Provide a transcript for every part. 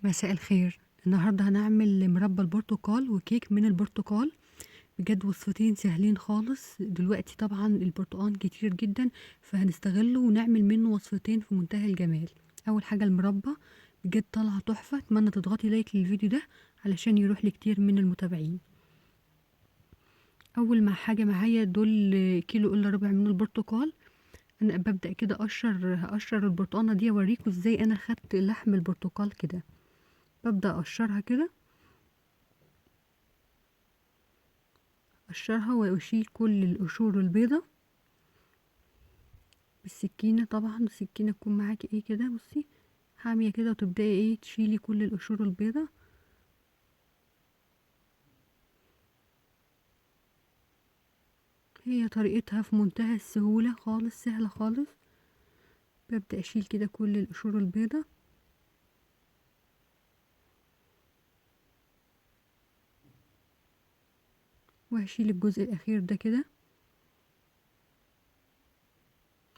مساء الخير. النهارده هنعمل مربى البرتقال وكيك من البرتقال. بجد وصفتين سهلين خالص. دلوقتي طبعا البرتقال كتير جدا، فهنستغله ونعمل منه وصفتين في منتهى الجمال. اول حاجة المربى بجد طالعه تحفة. اتمنى تضغطي لايك للفيديو ده علشان يروح لكتير من المتابعين. اول ما حاجة معايا دول كيلو الا ربع من البرتقال. انا ببدا كده هقشر البرتقانه دي، اوريكم ازاي انا خدت لحم البرتقال كده. ببدا اقشرها كده، اقشرها واشيل كل القشور البيضة بالسكينة. طبعا السكينة تكون معاكي ايه كده، بصي حامية كده، وتبداي ايه تشيلي كل القشور البيضة. هي طريقتها في منتهى السهولة خالص، سهلة خالص. ببدا اشيل كده كل القشور البيضة. وهشيل الجزء الاخير ده كده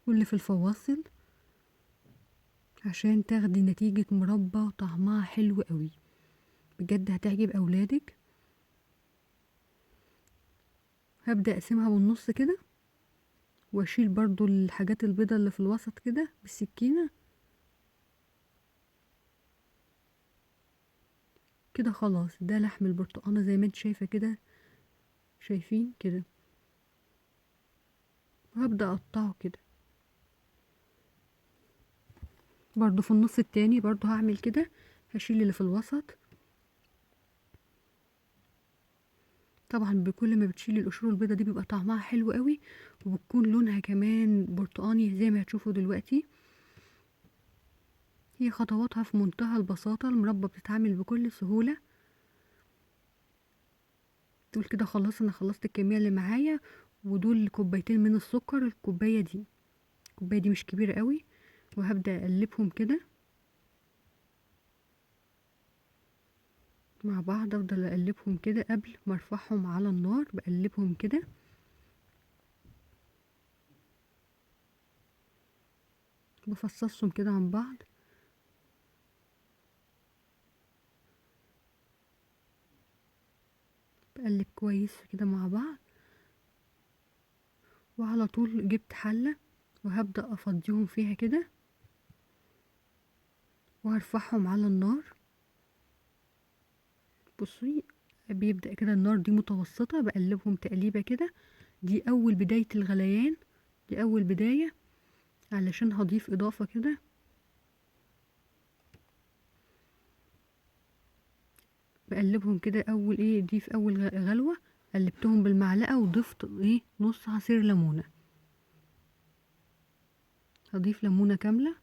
واللي في الفواصل عشان تاخدي نتيجة مربى طعمها حلو قوي، بجد هتعجب اولادك. هبدأ اقسمها بالنص كده، واشيل برضو الحاجات البيضة اللي في الوسط كده بالسكينة كده. خلاص ده لحم البرتقانة زي ما انت شايفة كده، شايفين كده. وهبدأ اقطعه كده برضو في النص التاني، برضو هعمل كده، هشيل اللي في الوسط. طبعا بكل ما بتشيلي القشور البيضة دي بيبقى طعمها حلو قوي، وبتكون لونها كمان برتقاني زي ما هتشوفوا دلوقتي. هي خطواتها في منتهى البساطة، المربى بتتعمل بكل سهولة. تقول كده خلاص انا خلصت الكمية اللي معايا، ودول كوبايتين من السكر. الكوباية دي مش كبيرة قوي. وهبدأ اقلبهم كده مع بعض، افضل اقلبهم كده قبل ما ارفعهم على النار، بقلبهم كده. بفصصهم كده عن بعض. بقلب كويس كده مع بعض. وعلى طول جبت حلة وهبدأ افضيهم فيها كده، وهرفعهم على النار. بصي بيبدأ كده النار دي متوسطة، بقلبهم تقليبة كده. دي أول بداية الغليان، دي أول بداية، علشان هضيف إضافة كده. بقلبهم كده أول إيه، دي في أول غلوة قلبتهم بالمعلقة، وضفت إيه نص عصير ليمونة. هضيف ليمونة كاملة،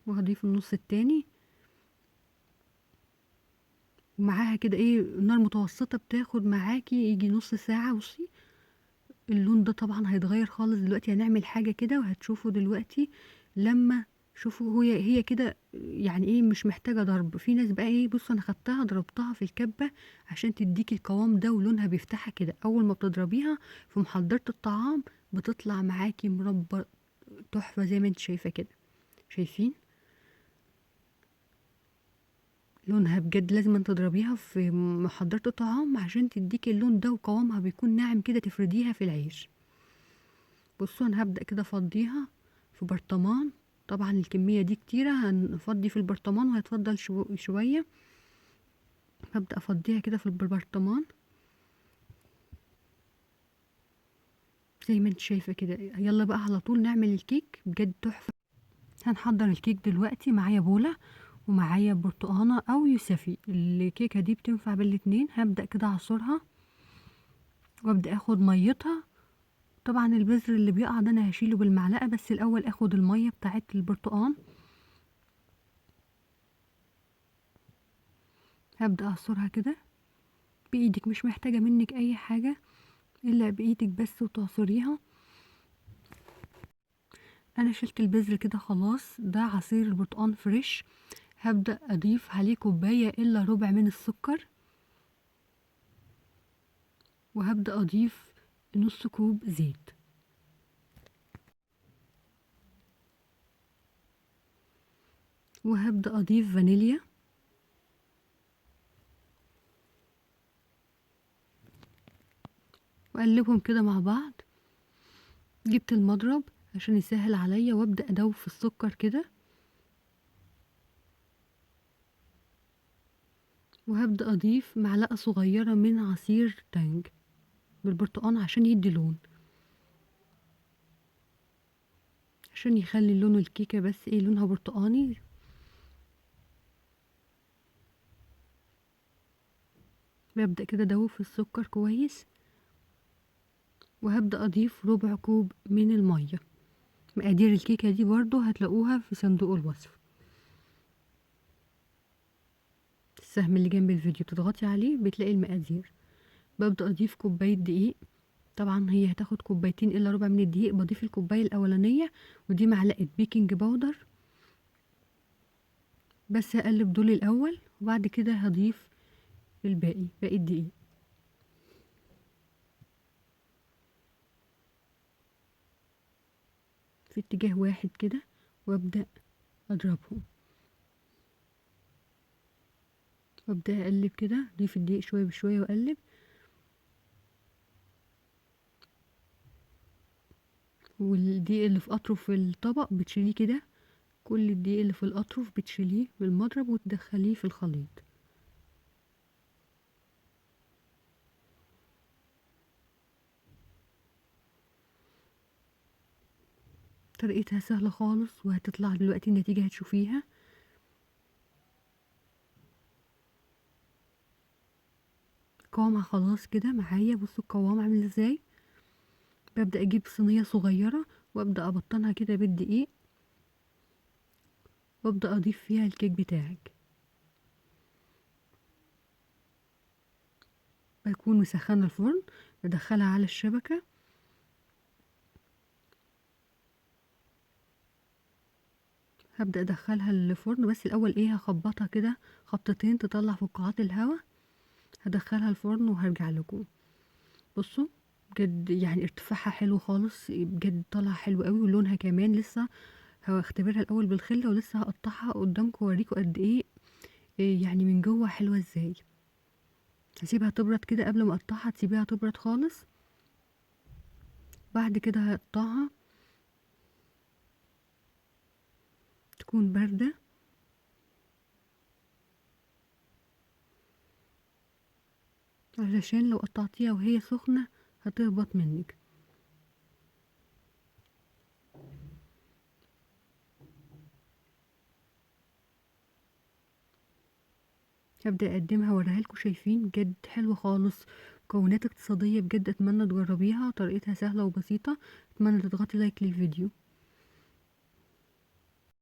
وهضيف النص التاني ومعاها كده ايه نار متوسطة. بتاخد معاكي يجي نص ساعة. بصي اللون ده طبعا هيتغير خالص دلوقتي. هنعمل حاجة كده وهتشوفوا دلوقتي لما شوفوا هي كده يعني ايه، مش محتاجة ضرب. في ناس بقى ايه، بصوا انا خدتها ضربتها في الكبة عشان تديكي القوام ده، ولونها بيفتحها كده. اول ما بتضربيها في محضرة الطعام بتطلع معاكي مربى تحفة زي ما انت شايفة كده. شايفين لونها بجد لازم تضربيها في محضرة الطعام عشان تديكي اللون ده، وقوامها بيكون ناعم كده تفرديها في العيش. بصوا انا هبدأ كده افضيها في برطمان. طبعا الكمية دي كتيرة، هنفضي في البرطمان وهيتفضل شوية. هبدأ افضيها كده في البرطمان زي ما انت شايفة كده. يلا بقى على طول نعمل الكيك، بجد تحفة. هنحضر الكيك دلوقتي. معايا بولة ومعايا برتقانة او يوسفي، الكيكة دي بتنفع بالاتنين. هبدأ كده اعصرها وابدأ اخد ميتها. طبعا البذر اللي بيقع ده انا هشيله بالمعلقة، بس الاول اخد المية بتاعت البرتقان. هبدأ اعصرها كده بايدك، مش محتاجة منك اي حاجة الا بايدك بس وتعصريها. انا شلت البذر كده خلاص. ده عصير البرتقان فريش. هبدأ اضيف عليه كوباية الا ربع من السكر، وهبدأ اضيف نص كوب زيت. وهبدأ اضيف فانيليا. واقلبهم كده مع بعض. جبت المضرب عشان يسهل عليا، وابدأ ادوب في السكر كده. وهبدأ اضيف معلقة صغيرة من عصير تانج بالبرتقال عشان يدي لون، عشان يخلي لون الكيكة بس ايه لونها برتقاني. ببدأ كده ادوب في السكر كويس. وهبدأ اضيف ربع كوب من المية. مقادير الكيكة دي برضو هتلاقوها في صندوق الوصف، السهم اللي جنب الفيديو بتضغطي عليه بتلاقي المقادير. ببدأ اضيف كوباية دقيق، طبعا هي هتاخد كوبايتين الا ربع من الدقيق. بضيف الكوباية الاولانية، ودي معلقة baking powder بس. هقلب دول الاول وبعد كده هضيف الباقي، باقي الدقيق. في اتجاه واحد كده، وابدأ اضربهم وابدأ اقلب كده. اضيف الدقيق شوية بشوية واقلب. والدقيق اللي في اطرف الطبق بتشيليه كده، كل الدقيق اللي في الاطرف بتشيليه بالمضرب وتدخليه في الخليط. طريقتها سهلة خالص، وهتطلع دلوقتي النتيجة هتشوفيها. قوامها خلاص كده معايا، بصوا القوام عامل ازاي. ببدأ اجيب صينية صغيرة وابدأ ابطنها كده بالدقيق، وابدأ اضيف فيها الكيك بتاعك. بكون مسخنة الفرن، بدخلها على الشبكة. هبدأ ادخلها الفرن، بس الاول ايه هخبطها كده خبطتين تطلع فقاعات الهواء. هدخلها الفرن وهرجع لكم. بصوا بجد يعني ارتفاعها حلو خالص، بجد طالعه حلو قوي، ولونها كمان لسه هختبرها الاول بالخله، ولسه هقطعها قدامكم واوريكم قد ايه يعني من جوه حلوة ازاي. هسيبها تبرد كده قبل ما اقطعها، تسيبيها تبرد خالص. بعد كده هقطعها تكون باردة. علشان لو قطعتيها وهي سخنة هتهبط منك. هبدأ اقدمها واوريها لكم. شايفين بجد حلوة خالص، مكونات اقتصادية بجد، اتمنى تجربيها، طريقتها سهلة وبسيطة. اتمنى تضغطي لايك للفيديو.